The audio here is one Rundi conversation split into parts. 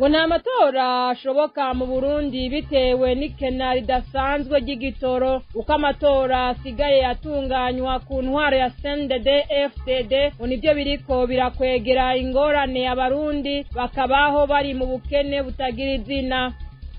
Ngo nta matora ashoboka mu Burundi bitewe n'ikena ridasanzwe ry'igitoro. Uko amatora asigaye atunganywa ku ntwaro ya CNDD FDD ngo nivyo biriko birakwegera ingorane abarundi bakabaho bari mu bukene butagira izina.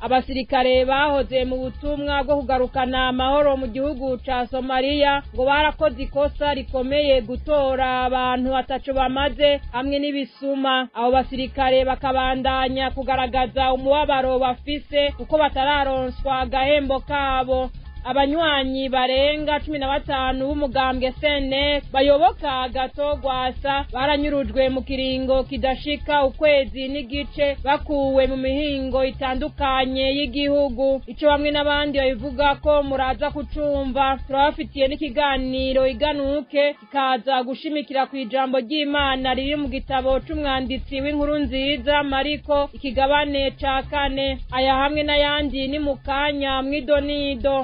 Abasirikare bahoze mu butumwa bwo kugarukana amahoro mu gihugu ca Somalia ngo barakoze ikosa rikomeye gutora abantu ataco bamaze hamwe n'ibisuma. Abo basirikare bakabandanya kugaragaza umubabaro bafise kuko batararonswa agahembo kabo. Abanywanyi barenga 15 b'umugambwe CNL bayoboka Gato Rwasa baranyurujwe mu kiringo kidashika ukwezi n'igice, bakuwe mu mihingo itandukanye y'igihugu. Ico bamwe n'abandi babivuga ko muraza kucumva. Turabafitiye n'ikiganiro iganuke kikaza gushimikira ku ijambo ry'Imana riri mu gitabo c'umwanditsi w'inkuru nziza Mariko ikigabane ca 4. Aya hamwe n'ayandi ni mu kanya mw'idonido.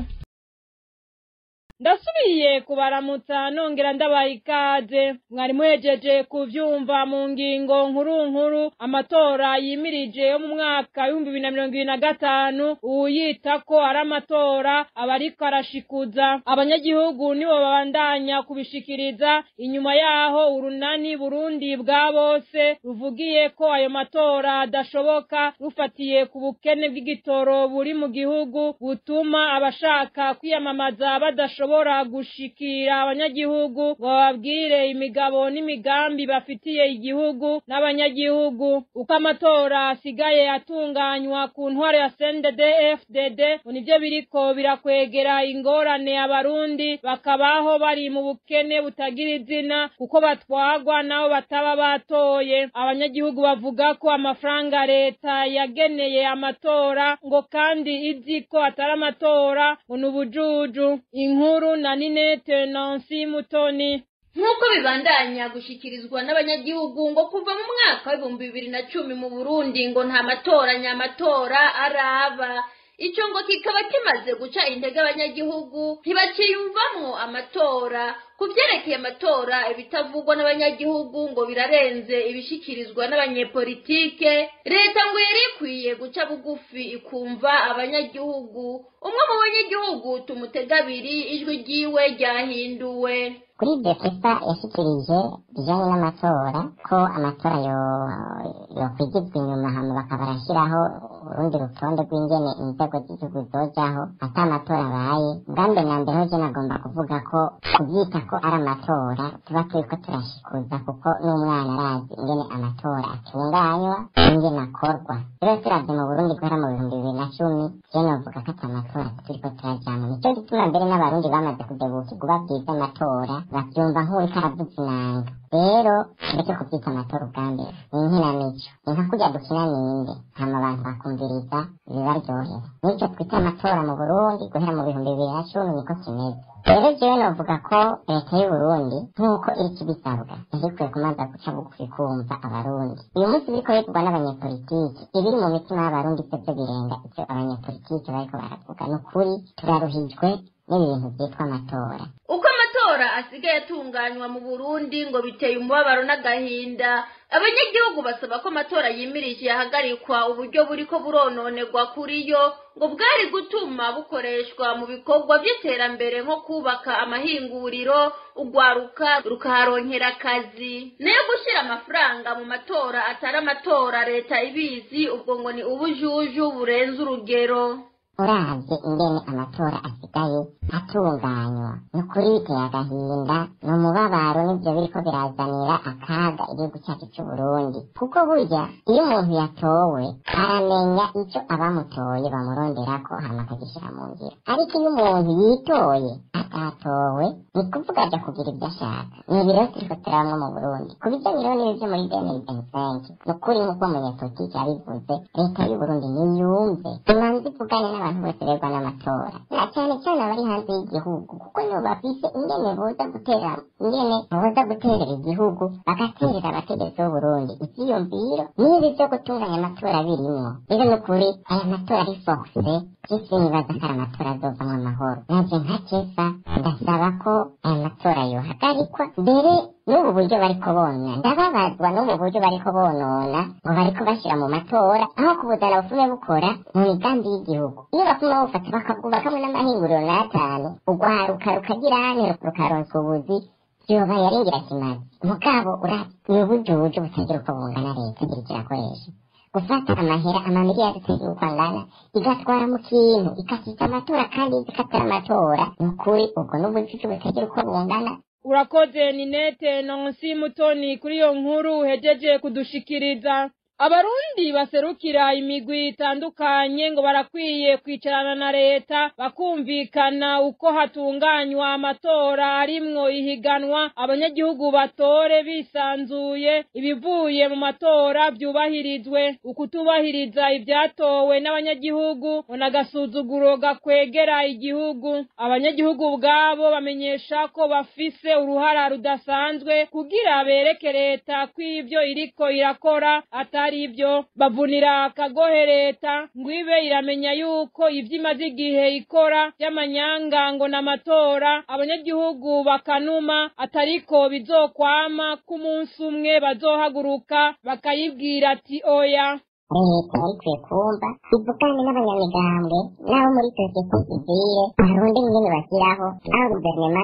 Ndasubiye kubaramutsa nongera ndabaha ikaze. Mwari muhejeje kuvyumva mu ngingo nkuru nkuru amatora yimirije yo mu mwaka 2025. Uwuyita ko ari amatora aba ariko arashikuza. Abanyagihugu nibo babandanya kubishikiriza. Inyuma yaho urunani Burundi bwa bose ruvugiye ko ayo matora adashoboka rufatiye ku bukene bw'igitoro buri mu gihugu butuma abashaka kwiyamamaza badashobora gushikira abanyagihugu ngo bababwire imigabo n'imigambi bafitiye igihugu n'abanyagihugu. Uko amatora asigaye atunganywa ku ntwaro ya CNDD FDD ngo nivyo biriko birakwegera ingorane abarundi bakabaho bari mu bukene butagira izina kuko batwagwa nabo bataba batoye. Abanyagihugu bavuga ko amafaranga leta yageneye amatora ngo kandi izi ko atari amatora ngo n'ubujuju. Inkuru na Ninete Nancy Mutoni. Nk'uko bibandanya gushikirizwa n'abanyagihugu ngo kuva mu mwaka wa 2010 mu Burundi ngo nta matora nyamatora araba. Ico ngo kikaba kimaze guca intege abanyagihugu ntibaciyumvamwo amatora. Ku vyerekeye amatora ibitavugwa n'abanyagihugu ngo birarenze ibishikirizwa n'abanyepolitike. Leta ngo yari ikwiye guca bugufi ikumva abanyagihugu. Umwe mu banyagihugu tumutegabiri ijwi ryiwe ryahinduwe. Kuri ibyo Kefa yashikirije bijanye n'amatora ko amatora yokwigizwa inyuma hama bakaba barashiraho urundi rutonde rw'ingene inzego z'igihugu zojaho ata amatora abaye. Bwa mbere na mbere ho je nagomba kuvuga ko kuvyita ko ari amatora tuba turiko turashikuza, kuko n'umwana arazi ingene amatora atunganywa n'ingene akorwa. Rero turavye mu Burundi guhera mu 2010 je novuga ko ata matora turiko turajamwo. Nico gituma mbere n'abarundi bamaze kudebukirwa babwiza amatora bavyumva nk'uwuriko aravuza inanga. Rero tureke kuvyita amatora ubwa mbere ni inkinamico, ni nka kurya dukina ninde hama abantu bakumviriza ibibaryohera. Nico twita amatora mu Burundi guhera mu 2010 niko kimeze. Rero jewe novuga ko leta y'Uburundi nk'uko iriko ibisabwa yari ikwiye kubanza guca bugufi kumva abarundi. Uyu munsi biriko bivugwa n'abanyepolitiki, ibiri mu mitima y'abarundi sivyo birenga ivyo abanyepolitiki bariko baravuga. Ni ukuri turaruhijwe n'ibintu vyitwa amatora. Uko amatora asigaye atunganywa mu Burundi ngo biteye umubabaro n'agahinda. Abanyagihugu basaba ko amatora yimirije yahagarikwa uburyo buriko burononerwa kuri yo ngo bwari gutuma bukoreshwa mu bikorwa vy'iterambere nko kubaka amahinguriro, ugwaruka rukaharonkera akazi. Nayo gushira amafaranga mu matora atari amatora leta ibizi, ubwo ngo ni ubujuju burenze urugero. Uravye ingene amatora asigaye atunganywa ni ukuri biteye agahinda, ni umubabaro, n'ivyo biriko birazanira akaga igihugu cacu c'Uburundi. Kuko burya iyo umuntu yatowe aramenya ico abamutoye bamuronderako hama akagishira mu ngiro. Ariko iyo umuntu yitoye atatowe ni kuvuga aja kugira ivyo ashaka. Ni ibiro turiko turabamwo mu Burundi. Ku bijanye rero n'ibivyo muri 2025, ni ukuri nk'uko umunyepolitiki yabivuze, leta y'Uburundi niyumve imanze ivugane n'abantu bose begwa n'amatora, na cane cane abari hanze y'igihugu, kuko nibo bafise ingene boza gutera, ingene boza guterera igihugu, bagaterera abategetsi b'Uburundi ivyiyumviro n'ibi vyo gutunganya amatora birimwo. Rero ni ukuri aya matora ari forcé, jese nibaza ko ari amatora azovamwo amahoro. Naje nka Kefa ndasaba ko aya matora yohagarikwa mbere. N'ubu buryo bariko bonona, ndababazwa n'ubu buryo bariko bonona ngo bariko bashira mu matora, aho kubuzana bufume bukora mu migambi y'igihugu. Iyo bafuma bufata bakabwubakamwo n'amahinguriro n'atanu, urwaruka rukagirane rukaronswa ubuzi, vyoba yari ingirakimazi. Mugabo ni ubujubuju butagira uko bungana leta iriko irakoresha. Gufata amahera amamiliyari atagira uko angana igatwara mu kintu ikasiza amatora kandi izi ko atari amatora, ni ukuri ubwo n'ubujuju butagira uko bungana. Urakoze Ninete Nonsi Mutoni kuri iyo nkuru uhejeje kudushikiriza. Abarundi baserukira imigwi itandukanye ngo barakwiye kwicarana na leta bakumvikana uko hatunganywa amatora arimwo ihiganwa, abanyagihugu batore bisanzuye, ibivuye mu matora vyubahirizwe. Ukutubahiriza ivyatowe n'abanyagihugu ngo n'agasuzuguro gakwegera igihugu. Abanyagihugu ubwabo bamenyesha ko bafise uruhara rudasanzwe kugira bereke leta ko ivyo iriko irakora atari ibyo. Bavunira akagohe leta ngo ibe iramenya yuko ivyo imaze igihe ikora by'amanyanga ngo n'amatora, abanyagihugu bakanuma atariko bizokwama ko umunsi umwe bazohaguruka bakayibwira ati oya. Leta yarikwiye kumva ivugane n'abanyamigambwe n'abo muri sosiyete sivile, baronde ingene bashyiraho aho guverinoma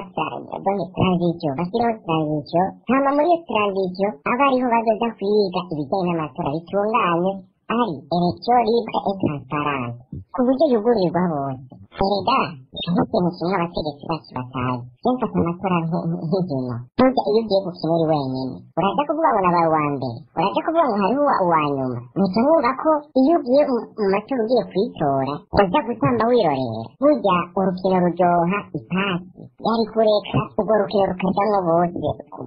donke transition, bashyiraho transition, hama muri iyo transition abe ariho bazoza kwiga ibijyanye n'amatora bitunganye, ari election libre et transparente, ku buryo yugururirwa bose. Erega hariho ikintu kimwe abategetsi bacu batazi, je mfata amatora nk'inkino. Burya iyo ugiye gukina uri wenyene, uraja kuvuga ngo nabaye uwa mbere, uraja kuvuga ngo hariho uwa nyuma. Nica numva ko iyo ugiye mu matora ugiye kwitora, uza gutamba wirorera. Burya urukino ruryoha ipasi, yari kureka urwo rukino rukajamwo bose,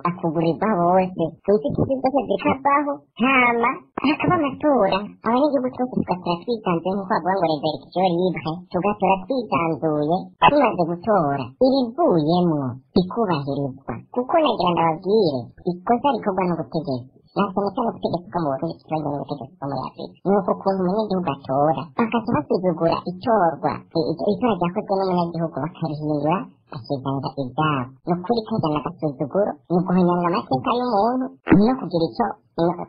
bakugurirwa bose, inzitizi zose zikavaho, hama hakaba amatora, abanyagihugu twese tugatora twisanzuye nk'uko bavuga ngo les élections libres, tugatora twisanzuye. Tumaze gutora ibivuyemwo bikubahirizwa, kuko nagira ndababwire ikosa rikorwa n'ubutegetsi, na cyane cyane ubutegetsi bwo mu Burundi kibazo n'ubutegetsi bwo muri Afurika, ni uko ukuntu umunyagihugu atora bakaca basuzugura itorwa, itora ryakozwe n'umunyagihugu bakarihindura bakizanira ibyabo. Ni ukuri kazana agasuzuguro, ni uguhonyanga amateka y'umuntu, ni no kugira icyo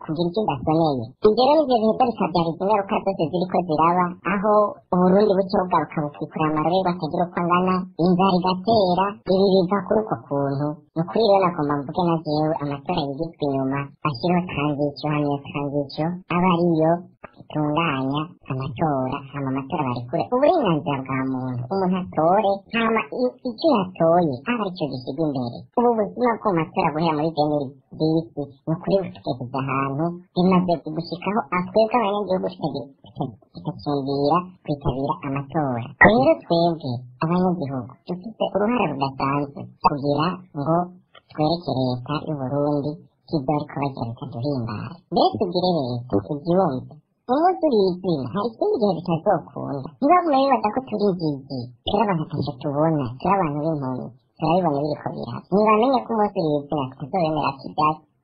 kugira icyo udasoneye. Ibyo rero nivyo biheza bikabyara izi ngaruka zose ziriko ziraba, aho Uburundi buca bugaruka bukikorera amarorerwa atagira uko angana, inzara igatera. Ibi biva kuri uko kuntu. Ni ukuri rero nagomba mvuge na jewe amatora yigizwe inyuma, ashyiraho transition, hama iyo transition aba ariyo itunganya amatora, hama amatora barekure uburenganzira bwa muntu, umuntu atore, hama icyo yatoye aba aricyo gishyirwa imbere. Ubu buzima bwo mu matora guhera muri 2010 ni ukuri butugejeje ahantu bimaze gushikaho twebwe abanyagihugu tukacyumvira kwitabira amatora. Rero twebwe abanyagihugu dufite uruhara rudasanzwe kugira ngo twereke leta y'Uburundi ko ibyo bariko bagira bitaduhimbara. Mbere tubwire leta ibyumve, umunsi uri izina hari ikindi gihe bitazokunda. Ntibagume bibaza ko turi injiji, turi abantu ataco tubona, turi abantu b'impumyi, turabibona biriko biraba. Ntibamenye ko umunsi uri izina tutazobemera ko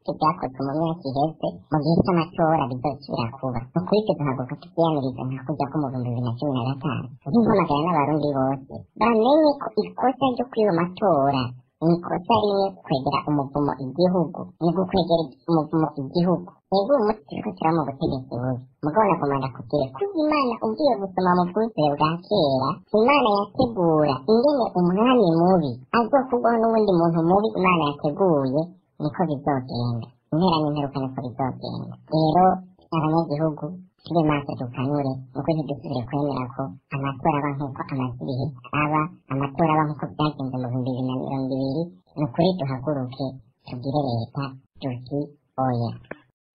ibyakozwe mu myaka iheze mu gihe cy'amatora bizosubira kuba. Ni ukuri twe duhaguruka tukiyamiriza nka kurya ko mu 2015. Ntimpamagara n'abarundi bose bamenye ko ikosa ryo kwiba amatora ni ikosa rimwe kwegera umuvumo igihugu, ni gukwegera umuvumo igihugu. Ego uyu munsi turiko turaba mu butegetsi bubi, mugabo nagomba ndakubwire ko Imana ugiye gusoma mu bwuzure bwa kera, Imana yategura ingene umwami mubi azokugwaho n'uwundi muntu mubi Imana yateguye, niko bizogenda. Impera n'imperuka niko bizogenda. Rero abanyagihugu tube maso dukanure, nuko ntidusubire kwemera ko amatora aba nk'uko amaze ibihe aba, amatora aba nk'uko byagenze mu 2020. Ni ukuri duhaguruke tubwire leta tuti oya.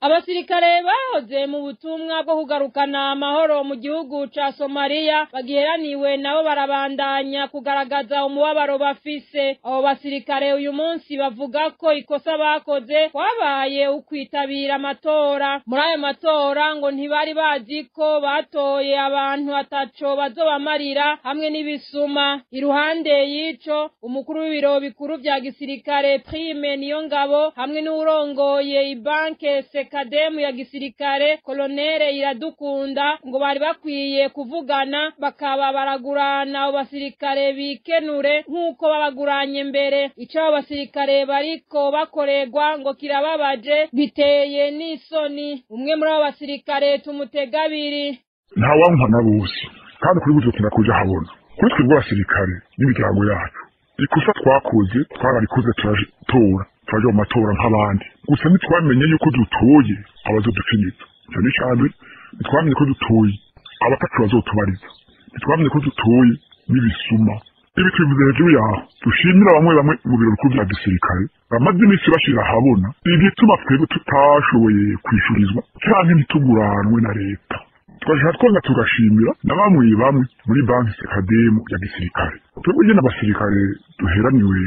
Abasirikare bahoze mu butumwa bwo kugarukana amahoro mu gihugu ca Somalia bagiheraniwe nabo barabandanya kugaragaza umubabaro bafise. Abo basirikare uyu munsi bavuga ko ikosa bakoze kwabaye ukwitabira amatora. Muri ayo matora ngo ntibari bazi ko batoye abantu ataco bazobamarira hamwe n'ibisuma. Iruhande y'ico, umukuru w'ibiro bikuru vya gisirikare Prime Niyongabo hamwe n'uwurongoye ibanke Sekademu ya gisirikare Kolonere Iradukunda ngo bari bakwiye kuvugana bakaba baragurana abo basirikare bikenure nk'uko babaguranye mbere. Ico abo basirikare bariko bakorerwa ngo kirababaje, biteye n'isoni. Umwe muri abo basirikare tumutegabiri. Ntawankwa na bose kandi kuri buzotinda kuja habona kuri twebwe abasirikare n'imiryango yacu. Ikosa twakoze twararikoze, turatora, turaja mu matora nk'abandi, gusa ntitwamenye yuko dutoye abazoducinyiza. Ico ni icambere. Ntitwamenye ko dutoye abatacu bazotubariza, ntitwamenye ko dutoye n'ibisuma. Ibi tubivuze hejuru yaho dushimira bamwe bamwe mu biro bikuru vya gisirikare bamaze iminsi bashira ahabona igituma twebwe tutashoboye kwishurizwa canke ntituguranwe na leta. Twashaka twanga tugashimira na bamwe bamwe muri banki Sekademu ya gisirikare. Twebwe nyene abasirikare duheraniwe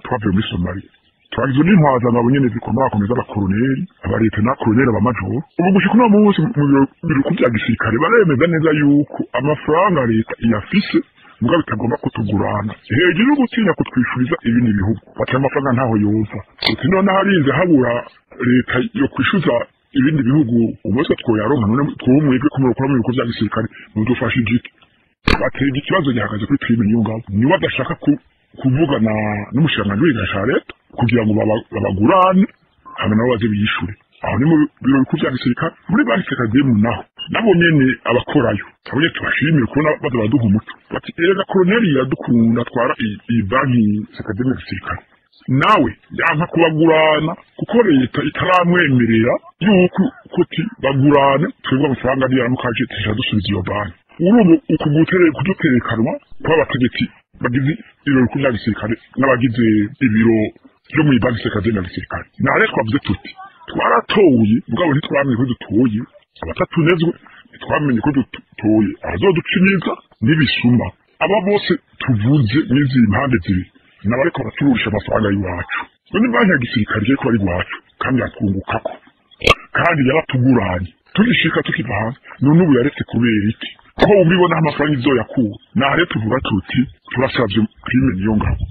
twavuye muri Somalia, twagizwe n'intwazangabo nyene zikomakomeza, abakoroneri, abareta na koroneri, abamajoro. Ubu gushika uno munsi mu biro bikuru vya gisirikare baremeza neza yuko amafaranga leta iyafise, mugabo bitagomba kutugurana hejuru yo gutinya kutwishuriza ibindi bihugu. Bati amafaranga ntaho yoza. Uti none harinze habura leta yo kwishuza ibindi bihugu, umunsi twoyaronka none twumwebwe ko murokora mu bikorwa bya gisirikare mudufasha igiki? Bateye ikibazo gihagaze kuri Prime Niyongabo, niwe adashaka kuvugana n'umushikiranganji w'igika ca leta kugira ngo babagurane hama nabo baze biyishure. Aho ni mu biro bikuru vya gisirikare. Muri banki Sekademu naho nabo nyene abakorayo abo nyene tubashimire kubona baza baraduha umuco. Bati erega koroneli Iradukunda atwara iyi banki Sekademu ya gisirikare nawe yanka kubagurana kuko leta itaramwemerera yuko kuti bagurane twebwe amafaranga niyaramukaje tuja dusubiza iyo banki. Urubu uku kuduterekanwa kw'abategetsi bagize ibiro bikuru vya gisirikare n'abagize ibiro vyo mw'i banki Sekademu ya gisirikare, nare twavuze tuti twaratoye, mugabo ntitwamenye ko dutoye abatatunezwe, ntitwamenye ko dutoye abazoducinyiza n'ibisuma. Aba bose tuvuze n'izi mpande zibiri n'abariko baracururisha amafaranga y'iwacu. None banki ya gisirikare iriko ari iwacu kandi yatwungukako kandi yaratuguranye tugishika tukiva hanze, none ubu yaretse kubera iki ko ubibona amafaranga izoyakura? Naho tuvuga tuti turasavye Prime Niyongabo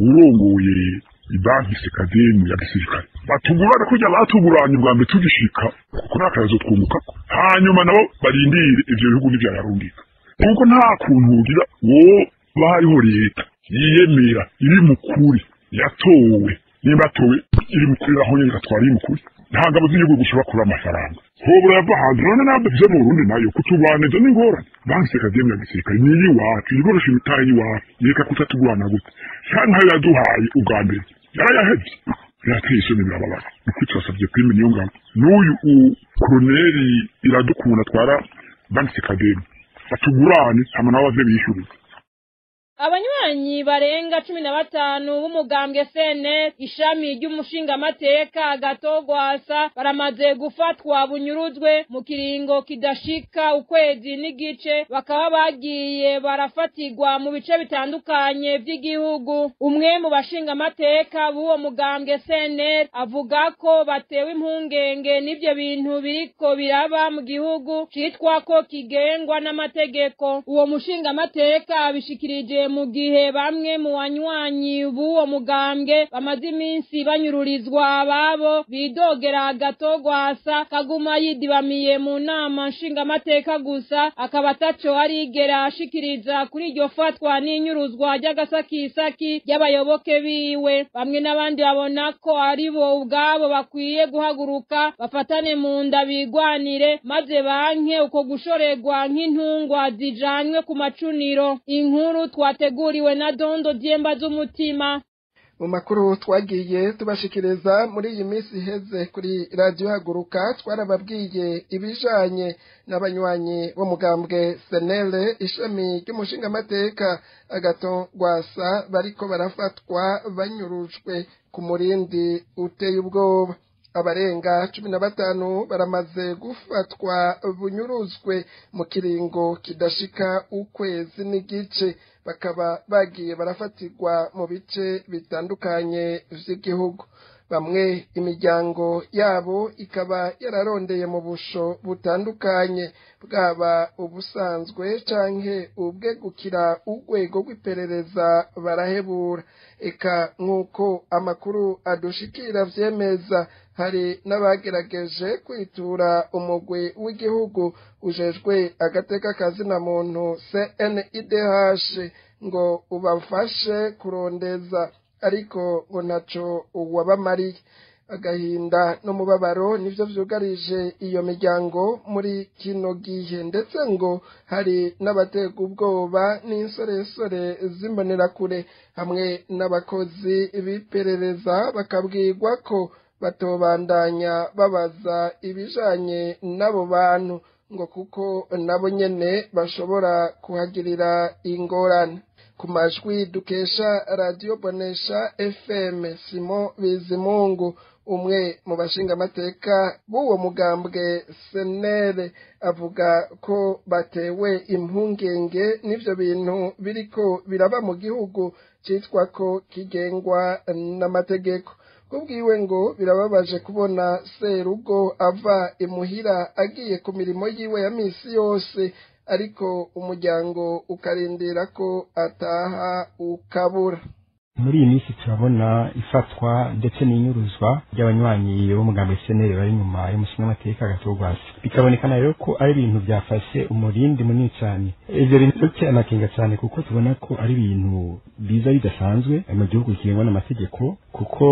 urongoye ibanki Sekademu ya gisirikare batugurane kurya batuguranye ubwa mbere tugishika, kuko nta kazo twungukako, hanyuma nabo barindire ivyo bihugu n'ivyayarungika, kuko nta kuntu ugira woba hariho leta yiyemera iri mu kuri yatowe, nimba yatowe iri mu kuri aho nyene igatwara iri mu kuri, nta ngabo z'igihugu gushobora kuri amafaranga hobora yava hanze. None nabyo vyo mu Burundi nayo kuturwaniza n'ingorane. Banki Sekademu ya gisirikare ni iyiwacu, ibikoresho imitahe y'iwacu, yereka kutatugurana gute canke ayo yaduhaye ubwa mbere yarayahevye. Birateye isoni, birababaza. Nukuri turasavye Prime Niyongabo n'uyu koroneri Iradukunda atwara banki Sekademu batugurane hama nabo baze biyishurize. Abanywanyi barenga 15 b'umugambwe CNL ishami ry'umushingamateka Gatogwasa baramaze gufatwa bunyuruzwe mu kiringo kidashika ukwezi n'igice, bakaba bagiye barafatirwa mu bice bitandukanye vy'igihugu. Umwe mu bashingamateka b'uwo mugambwe CNL avuga ko batewe impungenge n'ivyo bintu biriko biraba mu gihugu citwa ko kigengwa n'amategeko. Uwo mushingamateka abishikirije mu gihe bamwe mu banywanyi b'uwo mugambwe bamaze iminsi banyururizwa ababo, bidogera Gatogwasa kaguma yidibamiye mu nama nshingamateka gusa, akaba ataco arigera ashikiriza kuri iryo fatwa n'inyuruzwa ry'agasakisaki ry'abayoboke biwe. Bamwe n'abandi babona ko aribo ubwabo bakwiye guhaguruka bafatane mu nda bigwanire, maze banke uko gushorerwa nk'intungwa zijanywe ku macuniro. Inkuru twateguriwe na Dondo Diemba z'umutima. Mu makuru twagiye tubashikiriza muri iyi minsi iheze kuri radiyo Haguruka, twarababwiye ibijanye n'abanywanyi b'umugambwe Senere ishami ry'umushingamateka Agathon Rwasa bariko barafatwa banyurujwe ku murindi uteye ubwoba. Abarenga 15 baramaze gufatwa bunyuruzwe mu kiringo kidashika ukwezi n'igice, bakaba bagiye barafatirwa mu bice bitandukanye vy'igihugu. Bamwe imiryango yabo ikaba yararondeye mu busho butandukanye, bwaba ubusanzwe canke ubwegukira urwego rw'iperereza, barahebura. Eka nk'uko amakuru adushikira vyemeza, Hari n'abagerageje kwitura umugwi w'igihugu ujejwe agateka kazina muntu CNIDH ngo ubafashe kurondeza, ariko ngo ntaco uwabamariye. Agahinda n'umubabaro nivyo vyugarije iyo miryango muri kino gihe, ndetse ngo hari n'abatega ubwoba n'insoresore z'imbonerakure hamwe n'abakozi b'iperereza, bakabwirwa ko batobandanya babaza ibijanye n'abo bantu ngo kuko nabo nyene bashobora kuhagirira ingorane. Ku majwi dukesha Radio Bonesha FM, Simon Bizimungu, umwe mu bashingamateka b'uwo mugambwe senere, avuga ko batewe impungenge n'ivyo bintu biriko biraba mu gihugu citwa ko kigengwa n'amategeko. Kubwiwe ngo birababaje kubona serugo ava imuhira agiye ku mirimo yiwe ya misi yose, ariko umuryango ukarindira ko ataha ukabura. Muri iyi minsi turabona ifatwa ndetse n'inyuruzwa ry'abanywanyi b'umugambi SNL bari inyuma y'umushingamateka Agathon Rwasa, bikabonekana rero ko ari ibintu byafashe umurindi munini cyane. Ivyo bintu biteye amakenga cyane, kuko tubona ko ari ibintu biza bidasanzwe mu gihugu kigengwa n'amategeko, kuko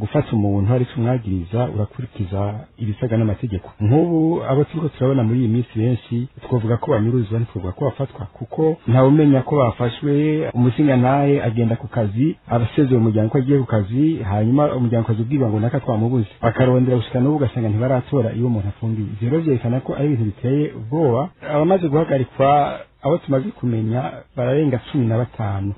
gufata umuntu ari umwagiriza urakurikiza ibisabwa n'amategeko. Nk'ubu abo turiko turabona muri iyi minsi benshi twavuga ko banyuruzwa, ntitwavuga ko bafatwa, kuko ntawumenya ko bafashwe. Umushingantahe agenda ku kazi, abasezeye umuryango ko agiye ku kazi, hanyuma umuryango ukaza ubwirwa ngo naka twamubuze, bakarondera gushika n'ubu ugasanga ntibaratora iyo umuntu afungiwe. Ivyo rero vyerekana ko ari ibintu biteye ubwoba. Abamaze guhagarikwa, abo tumaze kumenya, bararenga 15.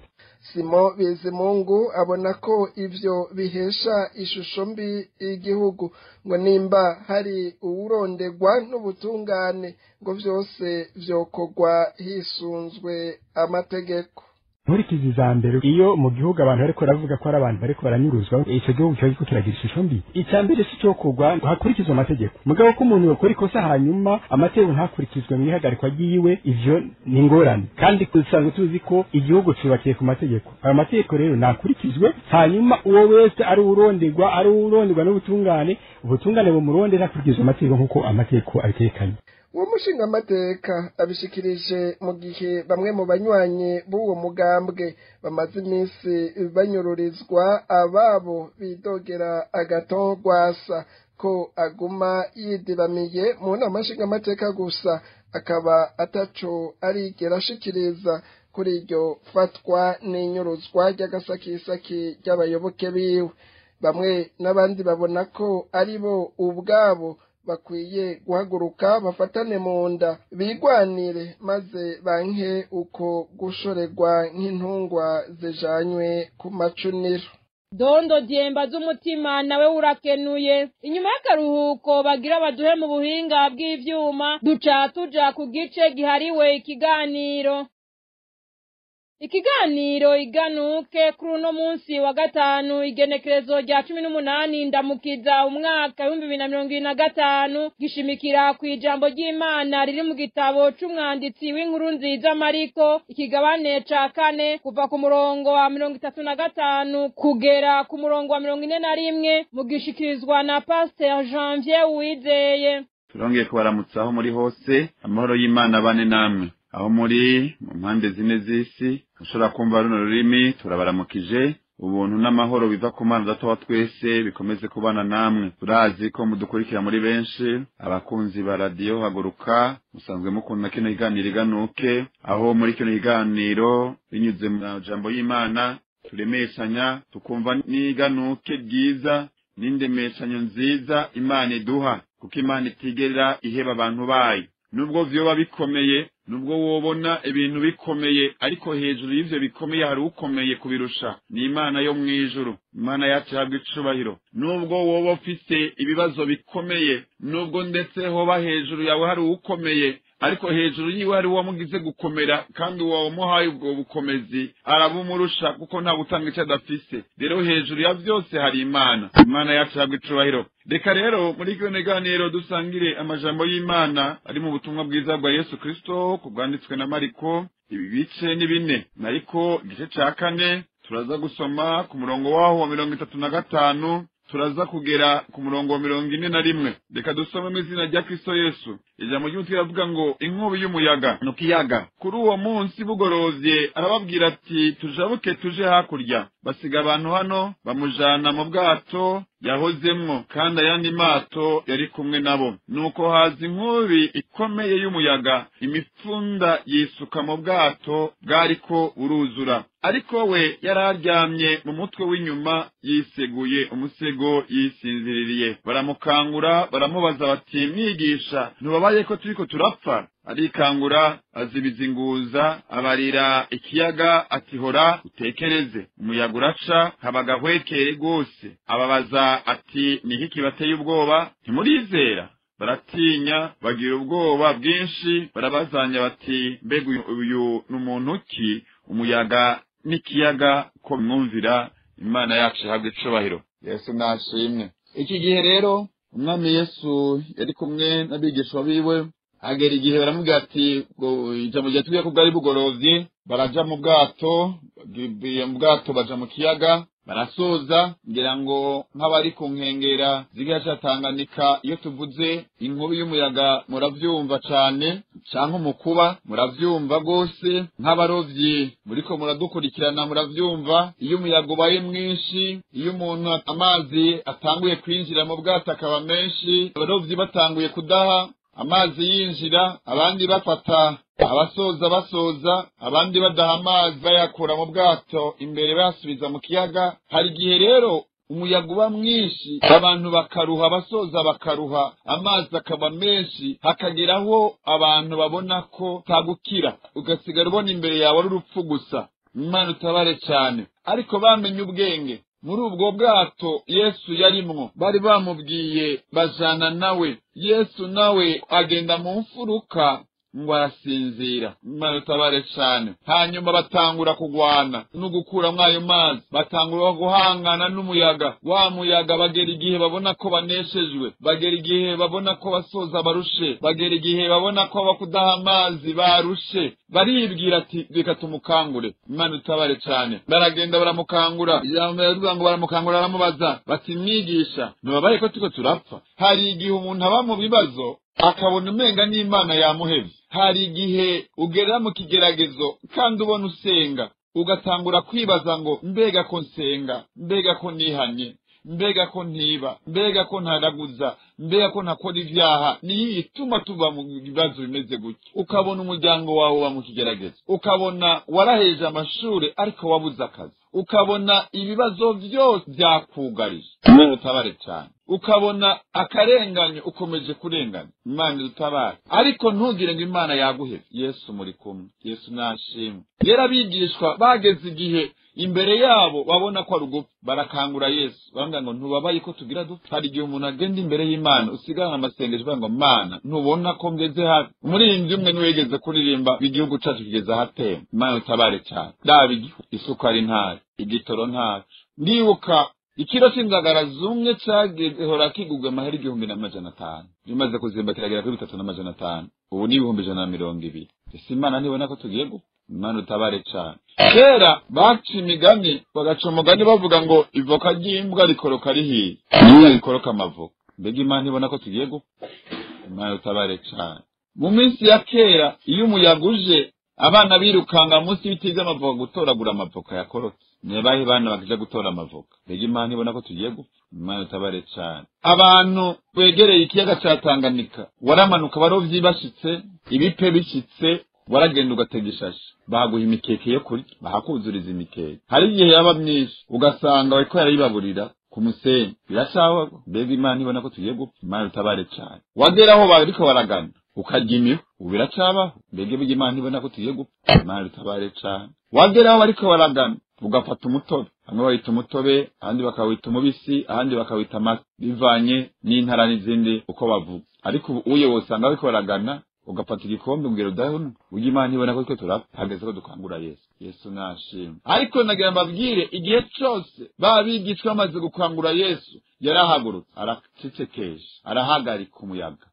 Simon Bizimungu abona ko ivyo bihesha ishusho mbi igihugu, ngo nimba hari uwurondegwa n'ubutungane ngo vyose vyokorwa hisunzwe amategeko. Nkurikizi za mbere, iyo mu gihugu abantu bariko baravuga ko ari abantu bariko baranyuruzwa, ico gihugu kiba kiriko kiragira ishusho mbi. Icya mbere si cyo kugwa hakurikizwa amategeko, mugabo ko umuntu yokora ikosa hanyuma amategeko ntakurikizwe mu ihagarikwa ryiwe, ivyo ni ingorane. Kandi dusanzwe tuzi ko igihugu cubakiye ku mategeko. Ayo mategeko rero nakurikizwe, hanyuma uwo wese ari uwuronderwa n'ubutungane, ubutungane bumurondera hakurikizwa amategeko nk'uko amategeko abitekanye. Uwo mushingamateka abishikirije mu gihe bamwe mu banywanyi b'uwo mugambwe bamaze iminsi banyururizwa ababo, bidogera Agathon Rwasa ko aguma yidibamiye mu nama nshingamateka gusa, akaba ataco arigera ashikiriza kuri iryo fatwa n'inyuruzwa ry'agasakisaki ry'abayoboke biwe. Bamwe n'abandi babona ko ari bo ubwabo bakwiye guhaguruka, bafatane mu nda, bigwanire, maze banke uko gushorerwa nk'intungwa zijanywe ku macuniro. Dondo Dyemba z'umutima nawe urakenuye. Inyuma y'akaruhuko bagira baduhe mu buhinga bw'ivyuma, duca tuja ku gice gihariwe ikiganiro. Ikiganiro iganuke kuri uno munsi wa gatanu, igenekerezo rya 18 Ndamukiza umwaka 2025, gishimikira ku ijambo ry'Imana riri mu gitabo c'umwanditsi w'inkuru nziza Mariko, ikigabane ca kane, kuva ku murongo wa 35 kugera ku murongo wa 41, mugishikirizwa na Pasteur Janvier Uwizeye. Turongeye kubaramutsa aho muri hose. Amahoro y'Imana bane namwe aho muri mu mpande zine z'isi mushobora kumva runo rurimi. Turabaramukije. Ubuntu n'amahoro biva ku Mana Data wa twese bikomeze kubana namwe. Turazi ko mudukurikira muri benshi, abakunzi ba Radiyo Haguruka. Musanzwe mukunda kino kiganiro Iganuke, aho muri kino kiganiro, binyuze mu majambo y'Imana, turemeshanya, tukumva n'iganuke ryiza n'indemeshanyo nziza Imana iduha, kuko Imana itigera iheba abantu bayo. Nubwo vyoba bikomeye, nubwo wobona ibintu bikomeye, ariko hejuru y'ivyo bikomeye hari ukomeye kubirusha, ni Imana yo mw'ijuru. Imana yacu ihabwa icubahiro. Nubwo woba ufise ibibazo bikomeye, nubwo ndetse hoba hejuru yawe hari uwukomeye, ariko hejuru yiwe hari uwamugize gukomera, kandi uwo wamuhaye ubwo bukomezi arabumurusha, kuko nta gutanga icyo adafise. Rero hejuru ya byose hari Imana. Imana yacu ihabwa icubahiro. Reka rero muri kino kiganiro dusangire amajambo y'Imana ari mu butumwa bwiza bwa Yesu Kristo kubwanditswe na Mariko. Ibi bice ni bine. Mariko igice ca kane, turaza gusoma ku murongo waho wa 35. turaza kugera ku murongo wa 41. Reka dusome mu izina rya Kristo Yesu. Ijambo ry'umutwe riravuga ngo inkubi y'umuyaga no kiyaga. Kuri uwo munsi bugorovye arababwira ati tujabuke tuje hakurya. Basiga abantu hano bamujana mu bwato yahozemwo, kandi ayandi mato yari kumwe nabo. Nuko haza inkubi ikomeye y'umuyaga, imifunda yisuka mu bwato bwariko buruzura. Ariko we yararyamye mu mutwe w'inyuma yiseguye umusego yisinziririye. Baramukangura baramubaza bati mwigisha, ntubabaye ko turiko turapfa? Arikangura azibiza inguza, abarira ikiyaga ati hora utekereze. Umuyaga uraca haba agahwekere rwose. Ababaza ati ni iki kibateye ubwoba? Ntimurizera? Baratinya bagira ubwoba bwinshi, barabazanya bati mbega uyu ni umuntu ki? Umuyaga n'ikiyaga ko mwumvira. Imana yacu ihabwe icubahiro. Yesu nashimwe. Iki gihe rero umwami Yesu yari kumwe n'abigishwa biwe, agera igihe baramubwira ati ijambo ryatubwiye ko bwari bugorovye. Baraja mu bwato, mu bwato baja mu kiyaga, barasoza. Ngira ngo nk'abari ku nkengera z'ikiyaga ca Tanganyika, iyo tuvuze inkubi y'umuyaga muravyumva cane, canke umukuba muravyumva rwose. Nk'abarovyi muriko muradukurikirana muravyumva, iyo umuyaga ubaye mwinshi, iyo umuntu amazi atanguye kwinjira mu bwato akaba menshi, abarovyi batanguye kudaha, amazi yinjira, abandi bafata abasoza basoza, abandi badaha amazi bayakura mu bwato imbere bayasubiza mu kiyaga. Hari igihe rero umuyaga uba mwinshi, abantu bakaruha, abasoza bakaruha, amazi akaba menshi, hakageraho abantu babona ko tagukira, ugasigara ubona imbere yawe ari urupfu gusa. Imana utabare cyane. Ariko bamenye ubwenge. Muri ubwo bwato Yesu yarimwo, bari bamubwiye bajana nawe. Yesu nawe agenda mu mfuruka ngo arasinzira. Imana utabare cyane. Hanyuma batangura kugwana no gukuramwo ayo mazi, batangura guhangana n'umuyaga. Wa muyaga bagera igihe babona ko baneshejwe, bagera igihe babona ko basoza barushe, bagera igihe babona ko abakudaha amazi barushe, baribwira ati reka tumukangure. Imana utabare cyane. Baragenda baramukangura. Ijambo riravuga ngo baramukangura, baramubaza bati mwigisha, ntubabaye ko turiko turapfa? Hari igihe umuntu aba mu bibazo akabona umenga n'Imana yamuhevye. Hari igihe ugera mu kigeragezo kandi ubona usenga, ugatangura kwibaza ngo mbega ko nsenga, mbega ko nihanye, mbega ko ntiba, mbega ko ntaraguza, mbega ko ntakora ivyaha, niyo ituma tuba mu bibazo bimeze gutya. Ukabona umuryango wawe uba mu kigeragezo, ukabona waraheje amashure ariko wabuze akazi, ukabona ibibazo vyose vyakugarije. Imana utabare cyane. Ukabona akarenganyo ukomeje kurengana. Imana utabare. Ariko ntugire ngo Imana yaguhevye. Yesu muri kumwe. Yesu nashimwe. Rero abigishwa bageze igihe imbere yabo babona ko ari ugupfa, barakangura Yesu baravuga ngo ntubabaye ko tugira dupfa? Hari igihe umuntu agenda imbere y'Imana usigarana amasengesho uvuga ngo Mana ntubona ko ngeze hafi. Umuririmbyi umwe niwe yigeze kuririmba igihugu cacu kigeze ahatemba. Imana utabare cyane. Raba igihu, isukari ntari, igitoro ntaco. Ndibuka ikiro c'indagara zumwe cagehora kigurwa amahera 1500, bimaze kuzimba kiragera kuri 3500, ubu ni 120,000. Ese Imana ntibona ko tugiye gupfa? Imana utabare cyane. Kera baca imigani, bagaca umugani bavuga ngo ivoka ry'imbwa rikoroka rihiye, niyo rikoroka amavoka. Mbega Imana ntibona ko tugiye gupfa? Imana utabare cyane. Mu minsi ya kera iyo umuyaga uje, abana birukanga munsi y'ibiti vy'amavoka gutoragura amavoka yakorotse. Nibahe bana bakija gutora amavoka. Mbega Imana ibona ko tugiye gupfa? Imana utabare cyane. Abantu begereye ikiyaga ca Tanganyika waramanuka barovyi bashitse, ibipe bishitse, waragenda ugatega ishashi, baguha imikeke yo kurya, bahakuzuriza imikeke. Hari igihe yaba myinshi ugasanga bariko yarayibaburira ku musenyi. Birashaho. Mbega Imana ibona ko tugiye gupfa? Imana utabare cyane. Wageraho bariko baragana ukarya imihu, ubu biracabaho. Mbega Imana ibona ko tugiye gupfa? Imana utabare cyane. Wageraho bariko baragana ugafata umutobe, bamwe bawita umutobe, ahandi bakawita umubisi, ahandi bakawita amase, bivanye n'intara n'izindi uko bavuga. Ariko ubu uye wosanga bariko baragana ugafata igikombe ubwira udahuna. Burya Imana ibona ko twe turapfa, hageze ko dukangura Yesu. Yesu nashimwe. Ariko nagira mbabwire, igihe cose babigishwa bamaze gukangura Yesu, yarahagurutse, aracecekesha, arahagarika umuyaga,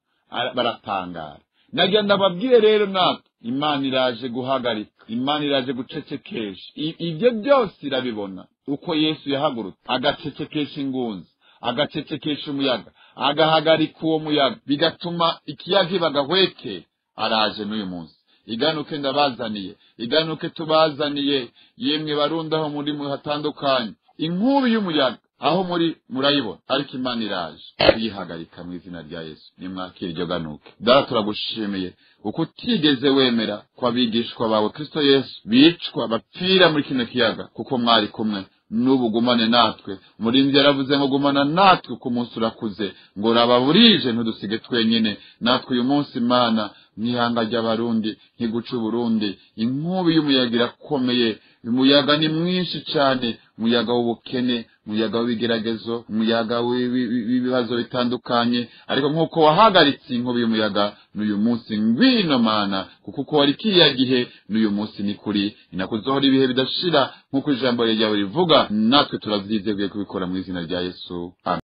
baratangara. Nagira ndababwire rero natwe, Imana iraje guhagarika, Imana iraje gucecekesha. Ibyo byose irabibona. Uko Yesu yahagurutse agacecekesha ingunzi, Agacecekesha umuyaga, agahagarika uwo muyaga, bigatuma ikiyaga bagahweke. Araje n'uyu munsi. Iganuke ndabazaniye, iganuke tubazaniye, yemwe Barundi aho muri hatandukanye. Inkubi y'umuyaga aho muri murayibona, ariko Imana iraje kuyihagarika mu izina rya Yesu. Nimwakira iryo ganuke. Data, turagushimiye uko utigeze wemera ko abigishwa bawe Kristo Yesu bicwa bapfira muri kino kiyaga, kuko mwari kumwe. N'ubu gumane natwe. Umurinzi yaravuze ngo gumana natwe ku munsi urakuze, ngo rababurije ntudusige twenyine. Natwe uyu munsi Imana, mwihanga ry'Abarundi, nkiguca Uburundi, inkubi y'umuyaga irakomeye. Umuyaga ni mwinshi cyane, umuyaga w'ubukene, umuyaga w'ibigeragezo, umuyaga w'ibibazo bitandukanye. Ariko nk'uko wahagaritse inkubi y'umuyaga n'uyu munsi, ngwino Mana, kuko uko wari kiriya gihe n'uyu munsi ni kuri, inakuzohora ibihe bidashira, nk'uko ijambo ryawe rivuga. Natwe turavyiteguye kubikora mu izina rya Yesu, amen.